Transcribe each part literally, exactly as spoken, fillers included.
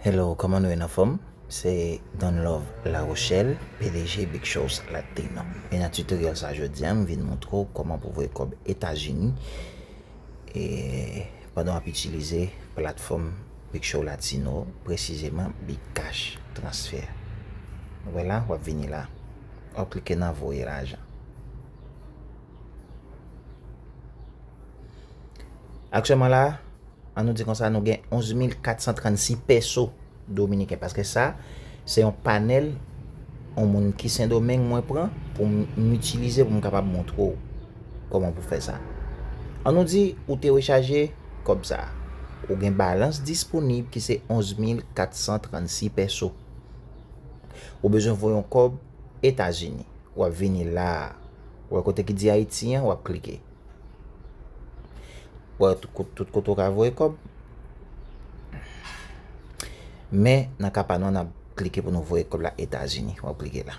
Hello, kòman nou ye, n anfòm? Se Don Love La Rochelle, P D G Big Shows Latino. E nan tutorial sa jodi a, m vin montre w kòman pou voye kòb Etazini. E pandan w ap itilize platfòm Big Show Latino, presizeman Big Cash Transfer. Ou wè la, w ap vini la. W ap klike nan voye lajan. Aktyèlman la, an nou di konsa, nou gen onz mil kat san trannsis pèso dominiken, paske sa, se yon panèl yon moun ki Sendomeng mwen pran pou m, m itilize pou m kapab montre w kòman pou fè sa. An nou di ou te rechaje kòb sa. Ou gen balans disponib ki se onz mil kat san trannsis pèso. Ou bezwen voye yon kòb Etazini. W ap vini la. Ou wè kote ki di Ayiti an, w ap klike. Ou wè tout kot-, tout kote w ka voye kòb. Men, nan ka pa nou, n ap klike pou nou voye kòb la Etazini. W ap klike la.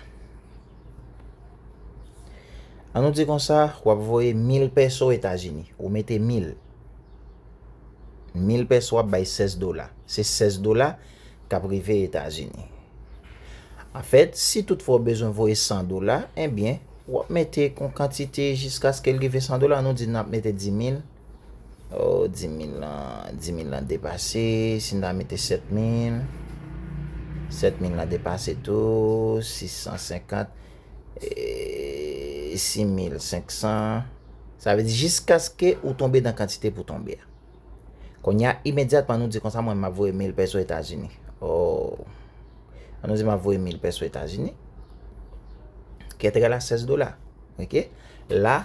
An nou di konsa, w ap voye mil pèso Etazini. Ou mete mil. Mil pèso ap bay sèz dola. Se sèz dola k ap rive Etazini. Anfèt, si toutfwa w bezwen voye san dola, ebyen, w ap mete yon kantite jiskaske l rive san dola. Nou di n ap mete dis mil. Oh, dis mil lan, dis mil lan depase. Si n ta mete sèt mil, sèt mil lan depase tou, sis san senkant, e, sis mil senk san. Sa vle di jiskaske ou tonbe nan kantite pou tonbe a. Kounye a, imedyatman, nou di konsa, mwen, m ap voye mil pèso Etazini. Oh. An nou di m ap voye mil pèso Etazini. Ki enterè la sèz dola. Oke? La,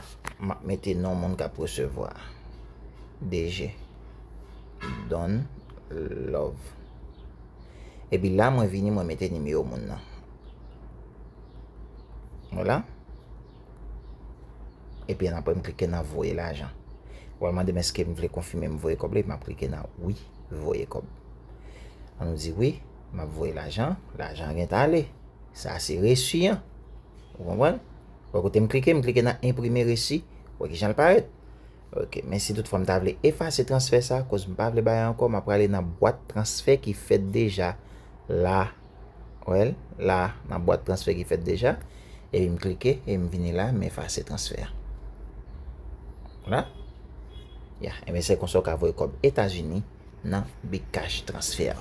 m ap mete non moun k ap resevwa. D G. Don Love. Epi la, mwen vini, mwen mete nimewo moun nan. Vwala. Epi ann apre, m klike nan voye lajan. Ou pral mande m èske m vle konfime m voye kòb la, epi m ap klike nan wi, voye kòb. An nou di wi, m ap voye lajan, lajan an gentan ale. Sa se resi an. Ou konprann? Wè kote m klike, m klike nan enprime resi. Wè kijan l parèt. Ok, men si toutfwa m ta vle efase transfè sa, koz m pa vle bay ankò, m ap prale nan bwat transfè ki fèt deja la. Wè l la, nan bwat transfè ki fèt deja. Epi m klike, e m vini la, m efase transfè a. Vwala. Ya, ebyen se konsa w ka voye kòb Etazini nan Big Cash Transfer.